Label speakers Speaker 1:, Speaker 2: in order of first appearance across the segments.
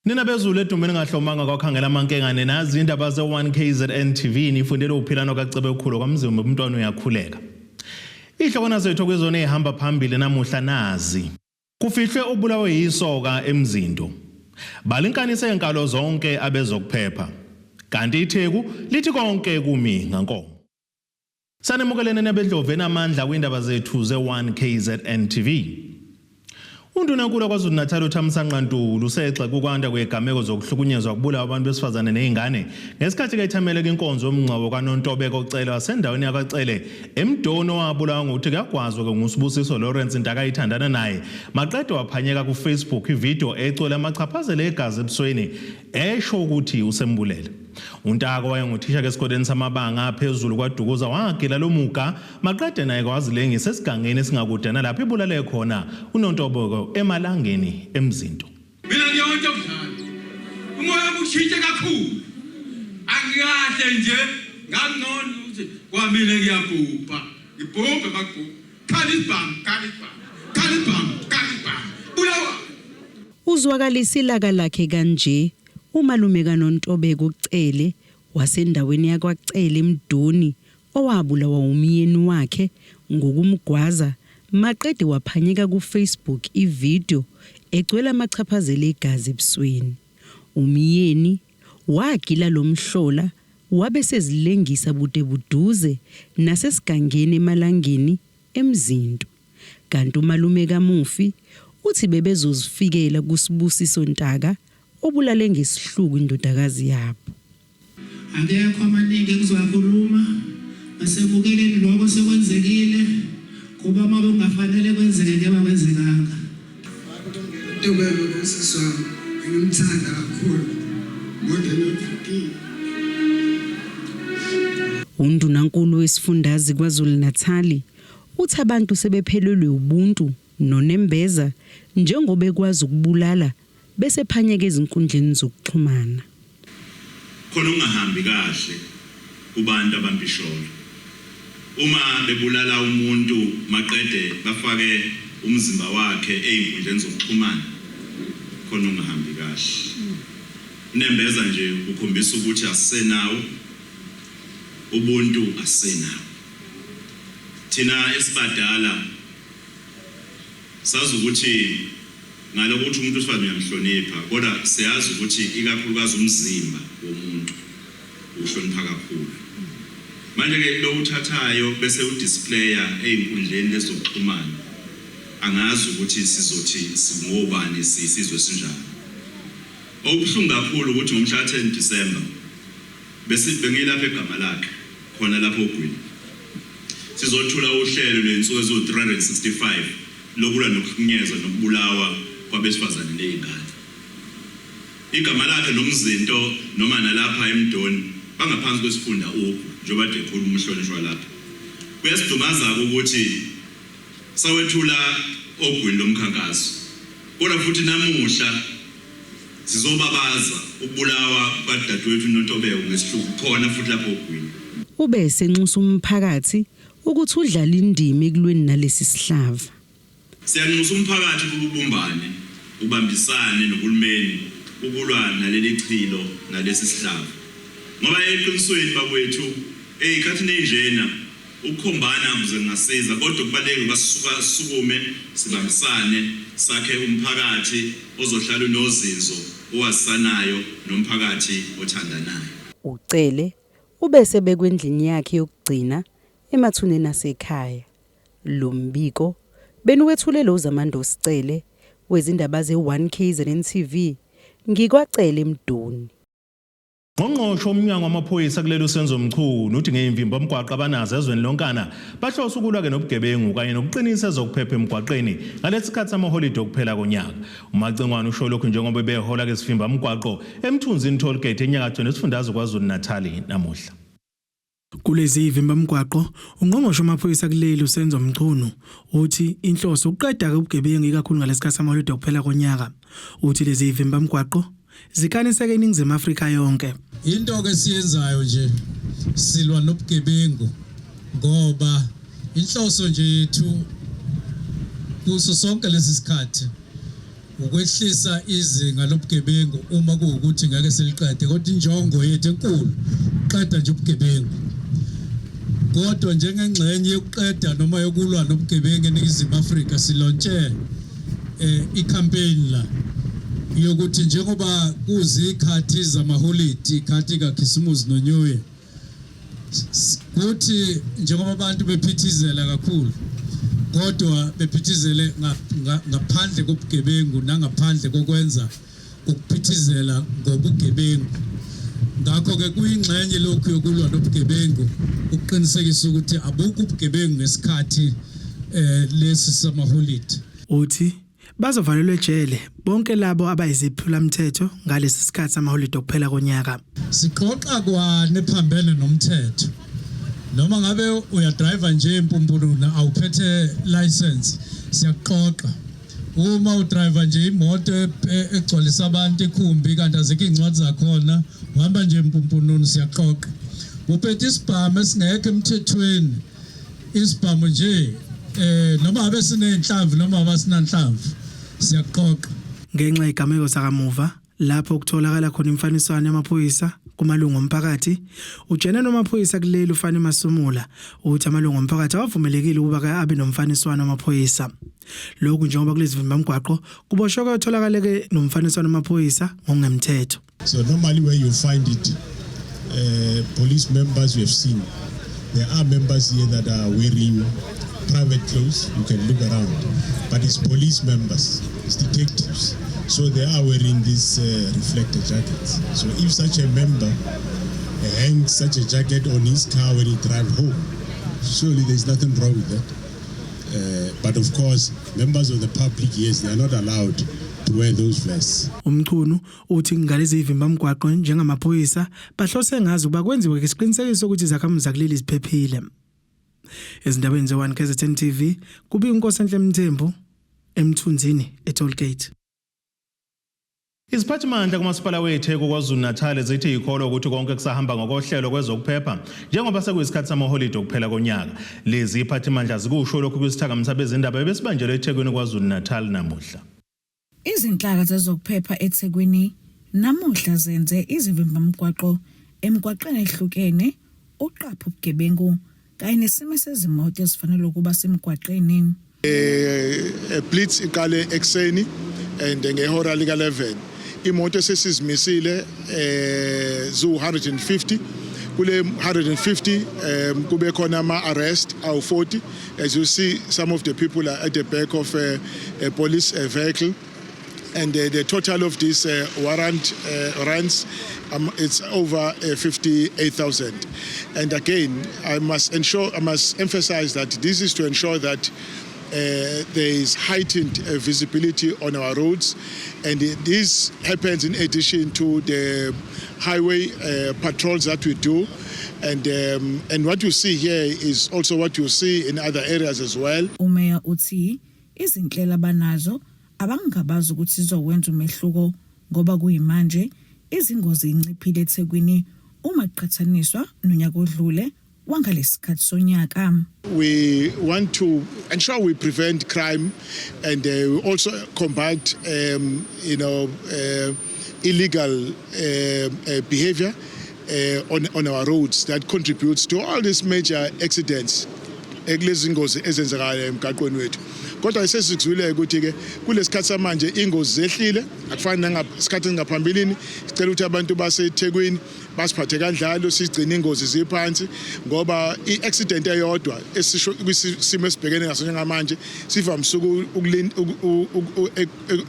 Speaker 1: Nina bezulu edumeni ngahlomanga kwakhangela amankengane nazi indaba ze-1 KZN TV nifundele uphilano kacebe ukhulu kwamzimba umntwana uyakhuleka. Ihlokwana zethu kwizona ehamba phambili namuhla nazi. Kufihlwe obulawe yisoka eMzinto. Balinkanise inkalo zonke abezokuphepha. Kanti iTheku lithi konke kumi ngankomo. Sanemukelene nabedlovu enamandla kwindaba zethu ze-1 KZN TV. Undunankulu waKwaZulu-Natal uThamsanqa Ntuli usegxeka ukwanda kwezigameko zokuhlukunyezwa kubulawa abantu besifazane nezingane ngesikhathi kethamele kwinkonzo yomngcwabo kaNontobeko Cele wasendaweni yakwaCele eMdoni owabulawa ngokuthi kuyagwazwa-ke nguSibusiso Lawrence Ntaka ayithandana naye maqede waphanyeka kuFacebook ividiyo ecwele amachaphazelo egazi ebusweni esho ukuthi usembulele. UNtaka wayenguthisha esikoleni samabanga aphezulu kwaDukuza wagila lo muga maqede naye kwazilengisa esigangeni esingakude nalapho ibulale khona uNontobeko emalangeni eMzinto.
Speaker 2: Mina ngiyonto mdlalo. Umoya wami ushintshe kakhulu. Angikahle nje ngangcono ukuthi kwamina ngiyabhubha. Ngibhubhe makubhubha. Khala isibhamu, khala isibhamu. Khala isibhamu, khala isibhamu. Bulawa.
Speaker 3: Uzwakalisa ilaka lakhe kanje umalume kaNontobeko Cele wasendaweni yakwaCele eMdoni owabulawa wumyeni wakhe ngokumgwaza maqede waphanyeka kuFacebook ivideo egcwele amachaphazelo egazi ebusweni. Umyeni wagila lo mhlola wabe esezilengisa budebuduze nasesigangeni eMalangeni, eMzinto. Kanti umalume kamufi uthi bebezozifikela kuSibusiso Ntaka obulale ngesihluku indodakazi yabo.
Speaker 4: Akekho amaningi engizowakhuluma masemukeleni lokho sekwenzekile kuba uma bekungafanele kwenzeke ngeke kwenzekanga.
Speaker 5: Ntobeko usisi wami ngimthanda kakhulu more than everything.
Speaker 3: UNdunankulu wesifundazi KwaZulu-Natali uthi abantu sebephelelwe ubuntu nonembeza njengoba ekwazi ukubulala bese ephanyeka ezinkundleni zokuxhumana.
Speaker 6: Khona okungahambi kahle kubantu abampisholo. Uma bebulala umuntu maqede bafake umzimba wakhe ezinkundleni zokuxhumana, khona okungahambi kahle. Unembeza nje ukhombisa ukuthi asisenawo ubuntu, asisenawo. Thina esibadala sazi ukuthi Ngale kokuthi umuntu wesifazane uyamhlonipha kodwa siyazi ukuthi ikakhulukazi umzimba womuntu uwuhlonipha kakhulu. Manje-ke lo uthathayo bese udisplayer ey'nkundleni lezi zokuxhumana angazi ukuthi sizothi singobani siyisizwe esinjani. Okubuhlungu kakhulu ukuthi ngomhla ka-10 December besi bengilapha eGamalakhe khona lapha oGwini sizothula uhlelo lwezinsuku eziwu-365 lokulwa nokuhlukunyezwa nokubulawa kwabesifazane nezingane. Igama lakhe noMzinto noma nalapha eMdoni bangaphansi kwesifunda Ugu njengoba kade ekhuluma umhlonishwa lapha. Kuyasidumaza-ke ukuthi sawethula oGwini lomkhankaso kodwa futhi namuhla sizobabaza ukubulawa kukadadewethu uNontobeko ngesihluku khona futhi lapha oGwini.
Speaker 3: Ube esenxusa umphakathi ukuthi udlale indima ekulweni nalesi sihlava.
Speaker 6: Siyanxusa umphakathi ukuba ubumbane, ubambisane nohulumeni ukulwa naleli chilo nalesi sihlava. Ngoba eqinisweni bakwethu ezikhathini ezinjena ukukhombana kuze kungasiza kodwa kubalulekile ukuba sisuka sisukume sibambisane sakhe umphakathi ozohlala unozinzo, owazisanayo nomphakathi othandanayo.
Speaker 3: UCele ube esebekwa endlini yakhe yokugcina emathuneni asekhaya. Lo mbiko beniwethulelwe uZamandosi Cele wezindaba ze-1 KZN TV, ngikwaCele eMdoni.
Speaker 1: Ngqongqoshe womnyango wamaphoyisa kuleli uSenzo Mchunu uthi ngeyimvimba mgwaqo abanazo ezweni lonkana bahlose ukulwa-ke nobugebengu kanye nokuqinisa ezokuphepha emgwaqeni ngalesi sikhathi samaholide okuphela konyaka. UMacingwane usho lokhu njengoba behola-ke sivimba mgwaqo eMthunzini Tollgate enyakatho nesifundazwe KwaZulu-Natali namuhla.
Speaker 4: Kulezi vimbamgwaqo, uNgqongqoshe wamaphoyisa kuleli uSenzo Mchunu uthi inhloso ukuqeda-ke ubugebengu ikakhulu ngalesikhathi samaholide okuphela konyaka. Uthi lezi vimbamgwaqo zikhaniseke iNingizimu Afrika yonke.
Speaker 2: Into ke siyenzayo nje silwa nobugebengu ngoba inhloso nje yethu kuso sonke lesi sikhathi.
Speaker 7: Ukwehlisa izinga lobugebengu uma kuwukuthi ngeke siliqede, kodwa injongo yethu enkulu uqeda nje ubugebengu. Kodwa njengengxenye yokuqeda noma yokulwa nobugebengu eNingizimu Afrika, silontshe i-campaign la yokuthi njengoba kuzikhathi zamaholidi, ikhathi kaKhisimusi noNew Year, kuthi njengoba abantu bephithizela kakhulu, kodwa bephithizele ngaphandle kobugebengu nangaphandle kokwenza ukuphithizela ngobugebengu. Ngakho-ke kuyingxenye lokhu yokulwa nobugebengu, ukuqinisekisa ukuthi abukho ubugebengu ngesikhathi lesi samaholidi.
Speaker 4: Uthi bazovalelwa ejele bonke labo abayiziphulamthetho ngalesi sikhathi samaholide okuphela konyaka.
Speaker 7: Siqoqa kwane phambene nomthetho. Noma ngabe uyadrive nje empumpuluna awuphethe license, siyakuqoqa. Uma udrive nje imoto egcwalisa abantu ikhumbi kanti azikho iy'ncwadi zakhona, uhamba nje empumpununu, siyaqoqa. Uphethe isibhamu esingekho emthethweni, isibhamu nje noma abe siney'nhlamvu noma abasinanhlamvu, siyaqoqa.
Speaker 4: Ngenxa yegameko zakamuva lapho kutholakala khona imfaniswano yamaphoyisa kumalungu omphakathi, uJenerali wamaphoyisa kuleli uFani Masumula uthi amalungu omphakathi awavumelekile ukuba abe nomfaniswano wamaphoyisa. Lokhu njengoba kulezi vimbamgwaqo kuboshwe kuyotholakala nomfaniswano wamaphoyisa ngokungemthetho.
Speaker 8: So normally where you find it, police members we have seen, there are members here that are wearing private clothes, you can look around, but it's police members, it's detectives, so they are wearing these reflector jackets. So if such a member hangs such a jacket on his car when he drives home, surely there's nothing wrong with that. But of course, members of the public, yes, they are not allowed to wear those vests.
Speaker 4: UMchunu uthi ngalezi vimbamgwaqo njengamaphoyisa bahlose ngazo ukuba kwenziwe isiqinisekiso ukuthi izakhamuzi zakuleli ziphephile. Ezindabeni ze-1 KZN TV kubi uNkosenhle Mthembu eMthunzini eTollgate.
Speaker 1: Iziphathimandla kumasipala weTheku KwaZulu-Natal zithi ikholwa ukuthi konke kusahamba ngokohlelo kwezokuphepha njengoba sekuyisikhathi samaholide okuphela konyaka. Lezi iphathimandla zikusho lokhu kwisithangami sabezindaba ebesibanjelwe eThekwini KwaZulu-Natal namuhla.
Speaker 9: Izinhlaka zezokuphepha eThekwini namuhla zenze izivimbamgwaqo emgwaqeni ehlukene uqapha ubugebengu kanye nesimo sezimoto ezifanele ukuba semgwaqeni.
Speaker 10: Blitz iqale ekseni and ngehora lika 11 imoto esesizimisile zu 150. Kule 150 kube khona ama arrest awu 40. As you see, some of the people are at the back of a police vehicle, and the total of this warrant runs, it's over 58,000. And again, I must emphasize that this is to ensure that there is heightened visibility on our roads, and this happens in addition to the highway patrols that we do. And what you see here is also what you see in other areas as well.
Speaker 9: Umeya uthi izinhlelo abanazo abangabazi ukuthi zizokwenza umehluko ngoba kuyimanje izingozi inciphile eThekwini uma kuqhathaniswa nonyaka odlule wangalesikhathi sonyaka.
Speaker 10: We want to ensure we prevent crime and we also combat illegal behavior on our roads that contributes to all these major accidents, ekulezi ngozi ezenzekayo emgaqweni wethu. Kodwa sesikuzwile ukuthi ke kulesikhathi samanje ingozi zehlile, akufani nangasikhathi esingaphambilini. Sicela ukuthi abantu baseThekwini basiphathe kanjalo, sigcine ingozi ziphansi, ngoba i-accident eyodwa esisho kwisimo esibhekene naso njengamanje sivamise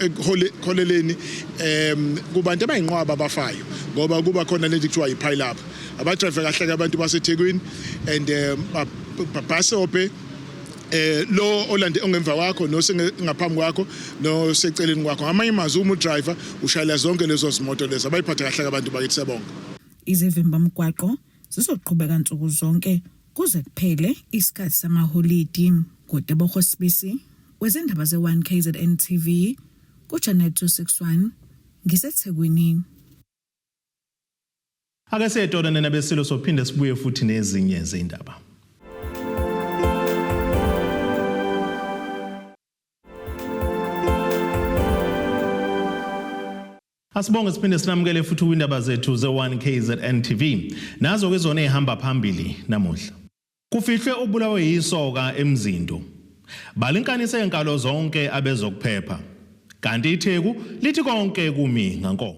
Speaker 10: ekuholeleni kubantu abayinqwaba abafayo, ngoba kuba khona lento kuthiwa i-pile up. Abadrayive kahle ke abantu baseThekwini and basope lo olande ongemva kwakho nosengaphambi kwakho noseceleni kwakho. Ngamanye amazwi, uma udriver ushayela zonke lezo zimoto lezo. Abayiphathe kahle abantu bakithi, siyabonga.
Speaker 9: Izivimbamgwaqo zizoqhubeka nsuku zonke kuze kuphele isikhathi samaholidi. NguTebogo Sibisi wezindaba ze-1 KZN TV ku-Channel 261 ngiseThekwini.
Speaker 1: Ake siyetona nena besilo, sophinde sibuye futhi nezinye zindaba. Asibonge siphinde sinamukele futhi kwindaba zethu ze-1 KZN TV. Nazo ke zona ezihamba phambili namuhla. Kufihlwe ubulawe yisoka eMzinto. Balinkanise inkalo zonke abezokuphepha. Kanti iTheku lithi konke kumi ngankomo.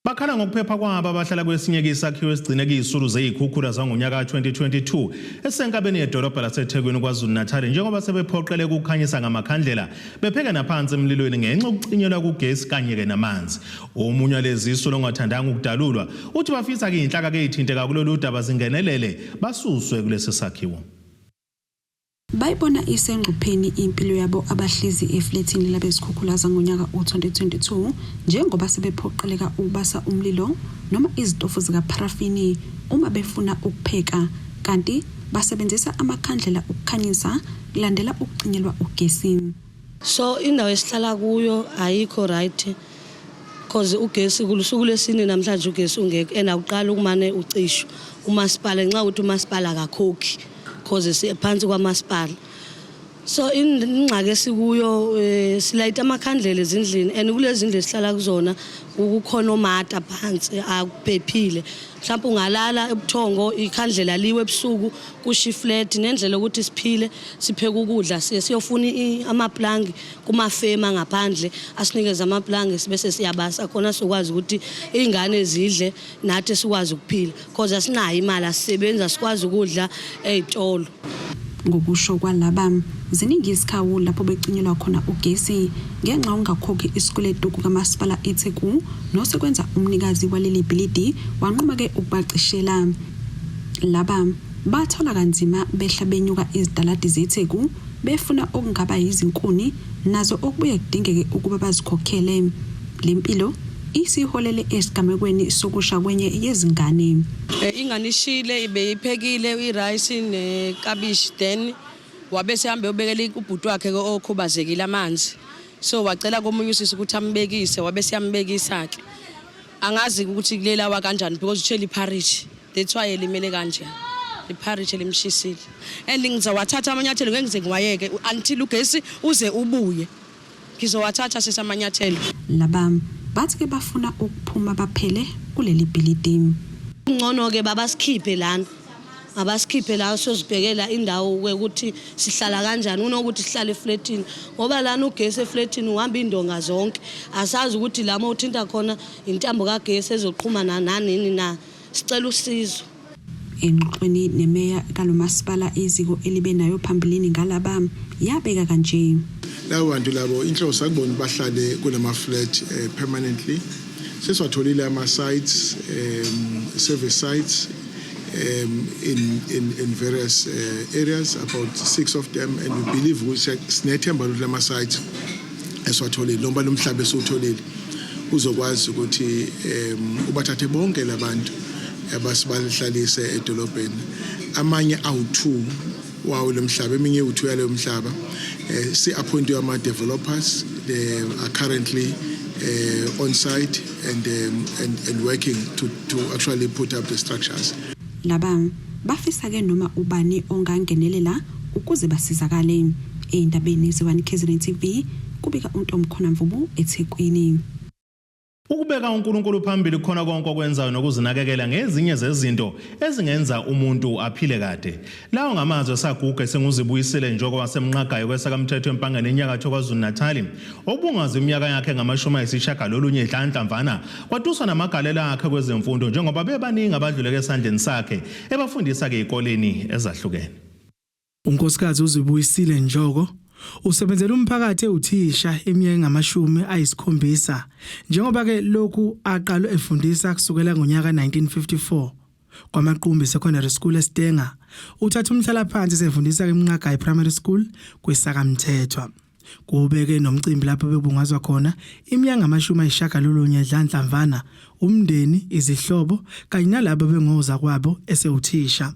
Speaker 1: Bakhala ngokuphepha kwabo abahlala kwesinye isakhiwo esigcine kuyisulu zeyikhukhula zangonyaka ka-2022 esisenkabeni yedolobha laseThekwini KwaZulu-Natal njengoba sebephoqele ukukhanyisa ngamakhandlela bepheke naphansi emlilweni ngenxa yokucinyelwa kugesi kanye-ke namanzi. Omunye walezi zisulu ongathandanga ukudalulwa uthi bafisa-ke iy'nhlaka ke ey'thinteka kulolu daba zingenelele basuswe kulesi sakhiwo.
Speaker 11: Bayibona isengcupheni impilo yabo abahlezi eflethini labezikhukhula zangonyaka u-2022 njengoba sebephoqeleka ukubasa umlilo noma izitofu zikapharafini uma befuna ukupheka kanti basebenzisa amakhandlela ukukhanyisa kulandela ukucinyelwa ugesi.
Speaker 12: So indawo esihlala kuyo ayikho right because ugesi kulusuku lwesine namhlanje ugesi ungekho and awuqala ukumane ucishwe umasipala nxa ukuthi umasipala akakhokhi because siphansi kwamasipala. So ingxaki esikuyo, silayita amakhandlela ezindlini and kulezi zindlu esihlala kuzona kukhona omata phansi, akuphephile. Mhlawumbe ungalala ebuthongo, ikhandlela liwe ebusuku kusho iflat. Nendlela yokuthi siphile, sipheke ukudla, siye siyofuna amaplangi kumafema ngaphandle asinikeze amaplangi, bese siyabasa khona sizokwazi ukuthi iy'ngane zidle nathi sikwazi ukuphila because asinayo imali, asisebenzi, asikwazi ukudla ey'tolo.
Speaker 11: Ngokusho kwalaba, ziningi izikhawu lapho becinyelwa khona ugesi ngenxa yokungakhokhi isikweletu kukamasipala eTheku nosekwenza umnikazi waleli bhilidi wanquma-ke ukubacishela. Laba bathola kanzima behla benyuka izitaladi zeTheku befuna okungaba yizinkuni nazo okubuye kudingeke ukuba bazikhokhele. Le mpilo isiholele esigamekweni sokusha kwenye yezingane.
Speaker 12: Ingane ishile, ibeyiphekile i-rice nekabishi, then wabe sehambe ubekela ubhuti wakhe okhubazekile amanzi, so wacela komunye usisi ukuthi ambekise, wabe seyambekisa-ke. Angazi ukuthi kulelawa kanjani because utshele iporridge, that's why elimele kanje, iporridge elimshisile. And ngizowathatha amanyathelo, ngeke ngize ngiwayeke until ugesi uze ubuye. Ngizowathatha sisi amanyathelo.
Speaker 11: Laba bathi-ke bafuna ukuphuma baphele kuleli bhilidi.
Speaker 12: Ngcono-ke babasikhiphe lana, abasikhiphe la siyozibhekela indawo ukuthi sihlala kanjani kunokuthi sihlale efletini, ngoba lana ugesi efletini uhamba indonga zonke, asazi ukuthi la uma uthinta khona intambo kagesi ezoqhuma nanini na. Sicela usizo.
Speaker 11: Engxoxweni nemeya kalomasipala iziko elibe nayo phambilini ngalaba yabeka kanje.
Speaker 10: Labo bantu labo inhloso akubona bahlale kulama flat permanently. Sesiwatholile ama sites, service sites in various areas, about six of them, and we believe ukuthi sinethemba ukuthi lama sites esiwatholile noma lo mhlaba esiwutholile uzokwazi ukuthi ubathathe bonke labantu abasibahlalise edolobheni. Amanye awu2 wawo lo mhlaba, eminye ewu2 yaleyo mhlaba, si-appoint ama developers. They are currently on site and working to actually put up the structures.
Speaker 11: Laba bafisa-ke noma ubani ongangenelela ukuze basizakale. Ey'ndabeni ze-1 KZN TV, kubika uNtomkhona Mvubu eThekwini.
Speaker 1: Ukubeka uNkulunkulu phambili khona konke okwenzayo nokuzinakekela ngezinye zezinto ezingenza umuntu aphile kade. Lawo ngamazwi esaguga esenguZibuyisile Njoko waseMnqagayo kwesakamthetho eMpangeni enyakatho KwaZulu-Natal. Obungaza iminyaka yakhe ngamashumi ayisishiyagalolunye dlanhlamvana kwatuswa namagalelo akhe kwezemfundo njengoba bebaningi abadluleke esandleni sakhe ebafundisa-ke ey'koleni ezahlukene.
Speaker 4: Unkosikazi uZibuyisile Njoko usebenzela umphakathi ewuthisha iminyaka engamashumi ayisikhombisa, njengoba ke lokhu aqalwe efundisa kusukela ngonyaka 1954 kwaMaqumbi Secondary School eStanger. Uthatha umhlala phansi sefundisa eMnqagayi Primary School kwesakamthethwa. Kubeke nomcimbi lapho bebungazwa khona iminyaka ngamashumi ayishiyagalolunye dlanhlamvana, umndeni, izihlobo kanye nalabo bengoza kwabo esewuthisha.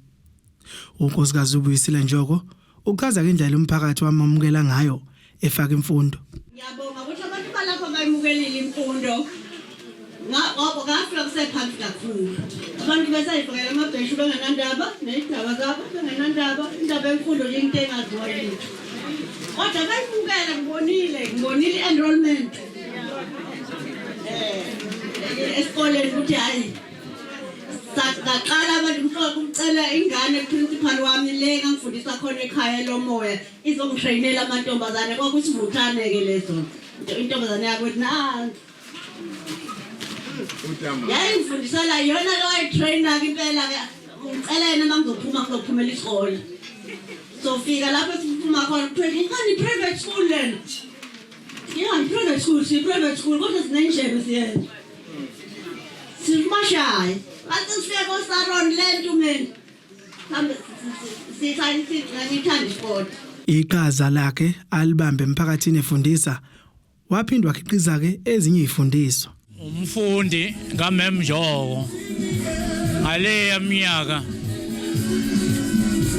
Speaker 4: Unkosikazi uBuyisile Njoko uchaza indlela umphakathi wamamukela ngayo efaka imfundo.
Speaker 13: Ngiyabonga ukuthi abantu balapha bayimukelile imfundo. Ngafika kusephansi kakhulu. Abantu besayifakela amabheshu bengenandaba nezindaba zabo, bengenandaba indaba yemfundo nje, into engaziwa lutho. Kodwa bayimukela, ngibonile i-enrollment. Esikoleni ukuthi hayi, saqala abantu ukucela ingane principal wami le ngangifundisa khona ekhaya lomoya izongitrainela amantombazane. Kwakusivuthane-ke lezo intombazane yakwethu nansi yayingifundisela yona-ke, wayitraina-ke impela-ke. Ngicela yena uma ngizophuma, ngizophumela isikole. Sofika lapho esiphuma khona kuthiwe ingane i-private school lena. Ya, i-private school, siyi-private school kodwa sinendlebe, siyenza simashaye. Bathi sifike koSaron le nto mina mhlawumbe ngithanda isikole.
Speaker 4: Iqhaza lakhe alibambe emphakathini efundisa, waphinde wakhiqiza ke ezinye izifundiso.
Speaker 14: Umfundi kaMem Njoko ngale yaminyaka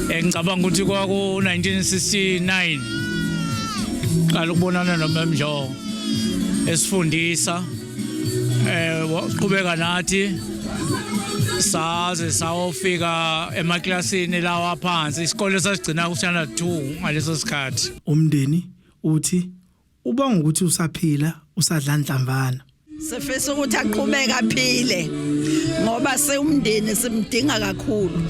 Speaker 14: engicabanga ukuthi kwaku 1969 qala ukubonana noMem Njoko esifundisa, waqhubeka nathi saze sawofika emaklasini lawa phansi. Isikole sasigcina ku standard 2 ngaleso sikhathi.
Speaker 4: Umndeni uthi ubonga ukuthi usaphila, usadla nhlamvana.
Speaker 15: Sifisa ukuthi aqhubeke aphile ngoba sewumndeni simdinga kakhulu.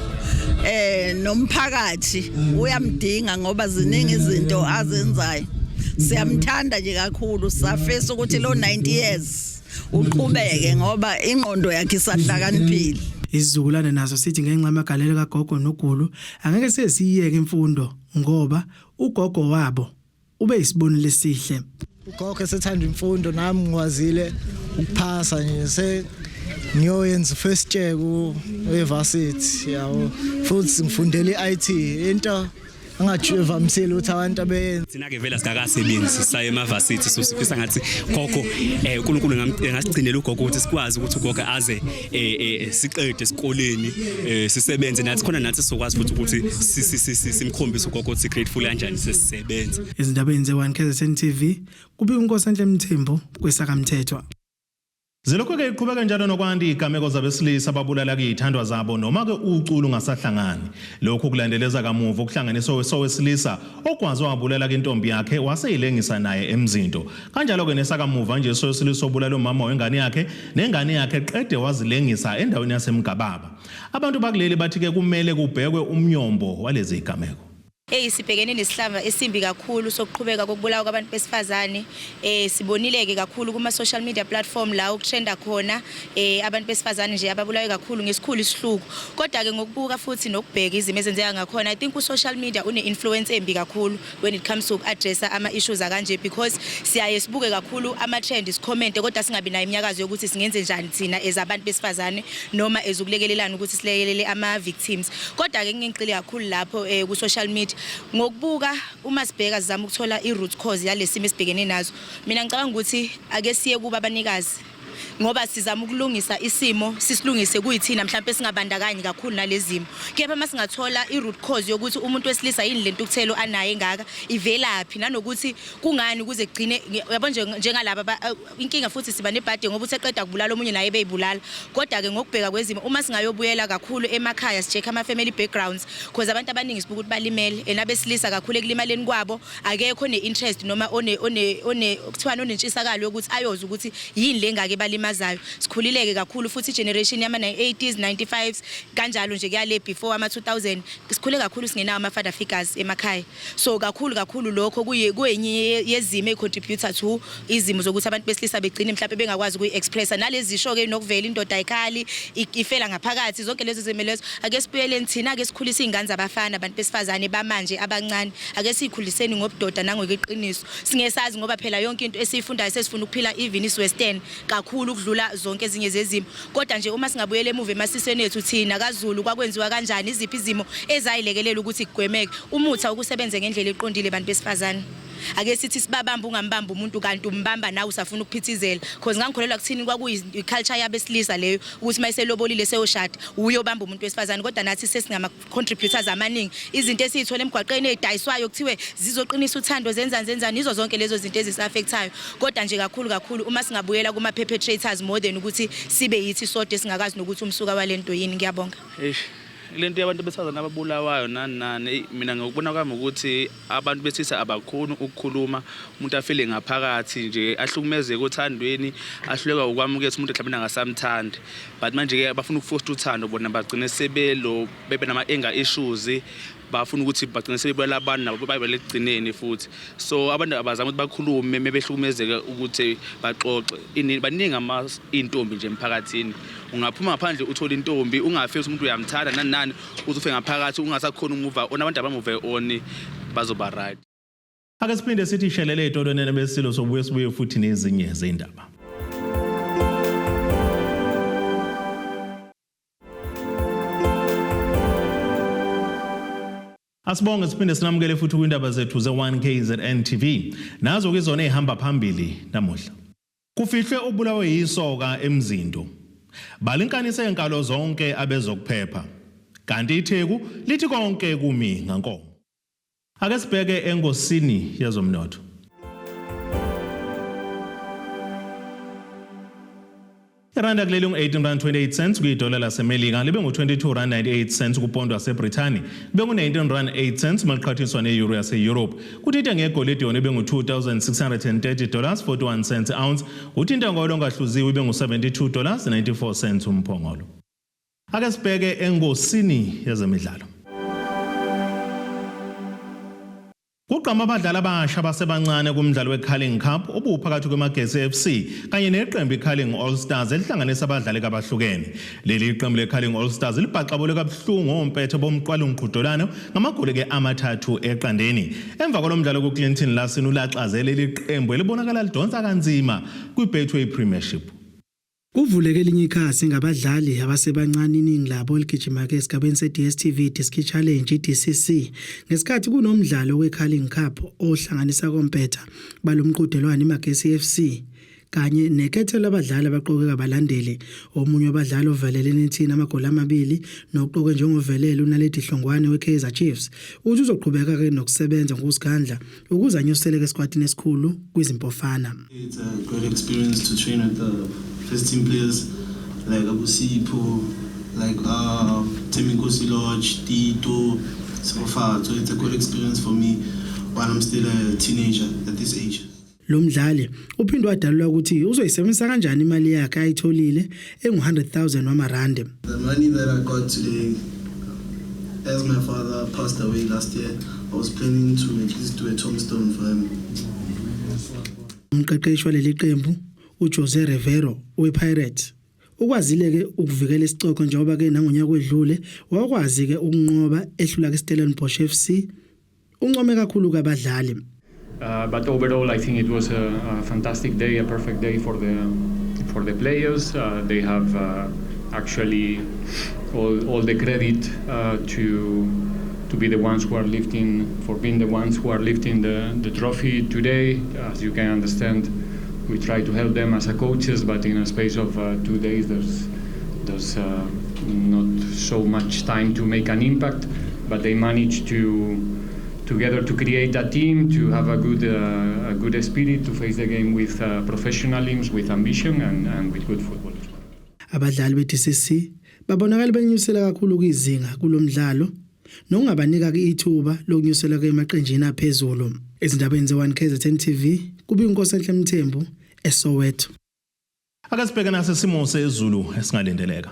Speaker 15: Nomphakathi uyamdinga ngoba ziningi izinto azenzayo. Siyamthanda nje kakhulu, safisa ukuthi lo 90 years uqhubeke ngoba ingqondo yakhe isahlakaniphile.
Speaker 4: Isizukulwane naso sithi ngenxa yamagalelo kagogo Nogulu angeke sesiyiyeke imfundo ngoba ugogo wabo ube isibonelo esihle.
Speaker 5: Ugogo esethanda imfundo, nami ngikwazile ukuphasa nje, se ngiyoyenza first year ku e-varsity yabo, futhi ngifundela i-IT, into angajivamisile ukuthi abantu abeyenza.
Speaker 16: Thina ke vele singakasebenzi, saye emavarsity, so sifisa ngathi gogo uNkulunkulu engasigcinela ugogo ukuthi sikwazi ukuthi ugogo aze siqede esikoleni, sisebenze nathi khona, nathi sizokwazi futhi ukuthi simkhombise ugogo ukuthi grateful kanjani sesisebenza.
Speaker 4: Ezindabeni ze-1 KZN TV, kubika uNkosenhle Mthembu kwesakamthethwa.
Speaker 1: Zilokhu-ke iqhubeka njalo nokwanda izigameko zabesilisa ababulala kuyithandwa zabo noma-ke uculu ungasahlangani. Lokhu kulandeleza kamuva ukuhlanganiswa sowesilisa ogwazi wabulala intombi yakhe waseyilengisa naye emzinto. Kanjalo-ke nesakamuva nje sowesilisa obulala umama wengane yakhe nengane yakhe qede wazilengisa endaweni yaseMgababa. Abantu bakuleli bathi-ke kumele kubhekwe umnyombo walezi zigameko.
Speaker 17: Hey, sibhekene nesihlava esimbi kakhulu sokuqhubeka kokubulawa kwabantu besifazane. Sibonile ke kakhulu kuma social media platform la ukutrenda khona abantu besifazane nje ababulawe kakhulu ngesikhulu isihluku. Kodwa ke ngokubuka futhi nokubheka izimo ezenzeka ngakhona, I think u social media une influence embi kakhulu when it comes to address ama issues akanje, because siyaye sibuke kakhulu ama trend, sicomment, kodwa singabi nayo iminyakazo yokuthi singenze njani thina as abantu besifazane noma ezokulekelelana ukuthi silekelele ama victims. Kodwa ke ngingigxile kakhulu lapho ku social media. Ngokubuka, uma sibheka, sizama ukuthola i-root cause yalesimo esibhekene nazo, mina ngicabanga ukuthi ake siye kuba abanikazi, ngoba sizama ukulungisa isimo, sisilungise kuyithina, mhlawumbe singabandakanyi kakhulu nalezimo. Kepha uma singathola i-root cause yokuthi umuntu wesilisa yini le ntukuthelo anayo engaka, ivelaphi, nanokuthi kungani kuze kugcine, yabo nje njengalaba inkinga, futhi siba nebhadi ngoba useqeda kubulala omunye naye beyibulala. Kodwa-ke ngokubheka kwezimo, uma singayobuyela kakhulu emakhaya, si-check ama-family backgrounds, because abantu abaningi sibuka ukuthi balimele and abesilisa kakhulu ekulimaleni kwabo akekho one-interest noma one one one kuthiwani, onentshisakalo yokuthi ayoza ukuthi yini le ngake balimazayo. Sikhulileke kakhulu futhi i-generation yama-80s, 95s, kanjalo nje kuyale before ama-2000, sikhule kakhulu singenawo ama-father figures emakhaya. So kakhulu kakhulu lokho kuyenye yezimo eyi-contributor to izimo zokuthi abantu besilisa begcine mhlawumbe bengakwazi ukuyi-expressa nalezi zisho-ke nokuvela indoda ayikhali, ifela ngaphakathi. Zonke lezo zimo lezo, ake sibuyeleni thina, ake sikhulise iy'ngane zabafana, abantu besifazane bamanje abancane, ake siyikhuliseni ngobudoda nangokweqiniso. Singesazi ngoba phela yonke into esiyifundayo sesifuna ukuphila even isi-western kakhulu ukudlula zonke ezinye zezimo. Kodwa nje uma singabuyela emuva emasisweni ethu thina kaZulu, kwakwenziwa kanjani, iziphi izimo ezayilekelela ukuthi kugwemeke umuthi awukusebenze ngendlela eqondile. Bantu besifazane, ake sithi sibabamba, ungambamba umuntu kanti umbamba nawe usafuna ukuphithizela, cause ngangikholelwa kuthini, kwakuyi-culture yabesilisa leyo ukuthi uma eselobolile seyoshada uyobamba umuntu wesifazane. Kodwa nathi sesingama-contributors amaningi, izinto esiy'thola emgwaqeni ey'dayiswayo kuthiwe zizoqinisa uthando, zenzani zenzani, yizo zonke lezo zinto ezisi-affectayo. Kodwa nje kakhulu kakhulu uma singabuyela kuma-perpetrators more than ukuthi sibe yithi sodwa esingakazi nokuthi umsuka wale nto yini. Ngiyabonga.
Speaker 18: Eish. Lento yabantu besifazane ababulawayo nani nani, mina ngokubona kwami ukuthi abantu besilisa abakhoni ukukhuluma, umuntu afile ngaphakathi nje, ahlukumezeke othandweni, ahluleka ukwamukela umuntu mhlawumbe angasamthandi. But manje-ke bafuna ukufosta uthando bona, bagcine sebelo bebe nama-anger issues, bafuna ukuthi bagcine sebebulala abantu nabo bayibale ekugcineni futhi. So abantu abazama ukuthi bakhulume mebehlukumezeka, ukuthi baxoxe. Baningi iy'ntombi nje emphakathini, ungaphuma ngaphandle uthole intombi, ungafeli ukuthi umuntu uyamthanda nani nani, uze ufe ngaphakathi ungasakhoni umuva on. Abantu abamuve on, bazoba right.
Speaker 1: Ake siphinde sithi shelele ey'tolweni besilo, sobuye sibuye futhi nezinye zey'ndaba. Asibonge, siphinde sinamukele futhi kwindaba zethu ze-1 KZN TV. Nazo ke zona ezihamba phambili namuhla. Kufihlwe ubulawe yisoka eMzinto. Balinkanise inkalo zonke abezokuphepha. Kanti iTheku lithi konke kumi ngankomo. Ake sibheke engosini yezomnotho. Iranda kuleli ngu-18 rand 28 cents kuyidola laseMelika, libe ngu-22 rand 98 cents kupondo waseBrithani, libe ngu-19 rand 8 cents maliqhathaniswa ne-euro yase-Europe. Kuthi intengo yegolide yona ibe ngu-$2630 41 cents ounce, kuthi intengo yolongahluziwe ibe ngu-$72 94 cents umphongolo. Ake sibheke engosini yezemidlalo. Kugqama abadlali abasha abasebancane kumdlalo we-Carling Cup obuphakathi kweMagesi FC kanye neqembu i-Carling All Stars elihlanganisa abadlali kabahlukene. Leli qembu le-Carling All Stars libhaxabule kabuhlungu ompetha bomqwalo umqhudelwano ngamagoli-ke 3-0. Emva kwalo mdlalo ku-Clinton Larsen ulaxaze leli qembu elibonakala lidonsa kanzima kwi-Betway Premiership.
Speaker 4: Kuvuleke elinye ikhasi ngabadlali abasebancane, iningi labo eligijima-ke esigabeni se-DStv Diski Challenge, i-DCC, ngesikhathi kunomdlalo we-Carling Cup ohlanganisa kompetha balomqhudelwano iMagesi FC kanye nekhethelo labadlali abaqokwe ngabalandeli. Omunye wabadlali ovelele enethini amagoli amabili noqokwe njengovelele, uNaledi Hlongwane we-Kaizer Chiefs, uthi uzoqhubeka-ke nokusebenza ngokuzikhandla ukuze anyuseleke esikwatini esikhulu kwizimpofana.
Speaker 19: It's a great experience to train with the first team players like Abu Sipho, like Thembinkosi Lorch, Tito, so far. So it's a good experience for me while I'm still a teenager at this age.
Speaker 4: Lo mdlali uphinde wadalula ukuthi uzoyisebenzisa kanjani imali yakhe ayitholile engu-100,000 wamarandi.
Speaker 19: The money that I got today, as my father passed away last year, I was planning to at least do a tombstone for him.
Speaker 4: Umqeqeshi waleli qembu uJose Rivero wePirates ukwazile-ke ukuvikela isicoco, njengoba-ke nangonyaka wedlule wakwazi-ke ukunqoba ehlula ke Stellenbosch FC. Uncome kakhulu kabadlali.
Speaker 20: But overall, I think it was a fantastic day, a perfect day for the players. They have actually all the credit to be the ones who are lifting for being the ones who are lifting the trophy today. As you can understand, we try to help them as a coaches, but in a space of 2 days, there's not so much time to make an impact. But they managed to together to create a team, to have a good spirit, to face the game with professionalism, with ambition, and with good football as well.
Speaker 4: Abadlali be-DCC babonakala benyusela kakhulu kwizinga kulomdlalo nokungabanika ke ithuba lokunyusela emaqenjini aphezulu. Ezindabeni ze-1 KZN TV kube inkosi enhle Mthembu eSoweto.
Speaker 1: Ake sibheke nase simo sezulu esingalindeleka.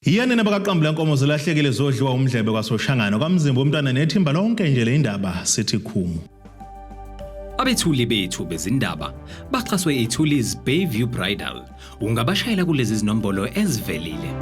Speaker 1: Yiyani nabakaqambu lenkomo zilahlekile zodliwa umdlebe kwaSoshangana kwaMzimba, umntwana nethimba lonke nje le indaba sithi khumu.
Speaker 21: Abethuli bethu bezindaba baxhaswe iThulis Bayview Bridal. Ungabashayela kulezi zinombolo ezivelile.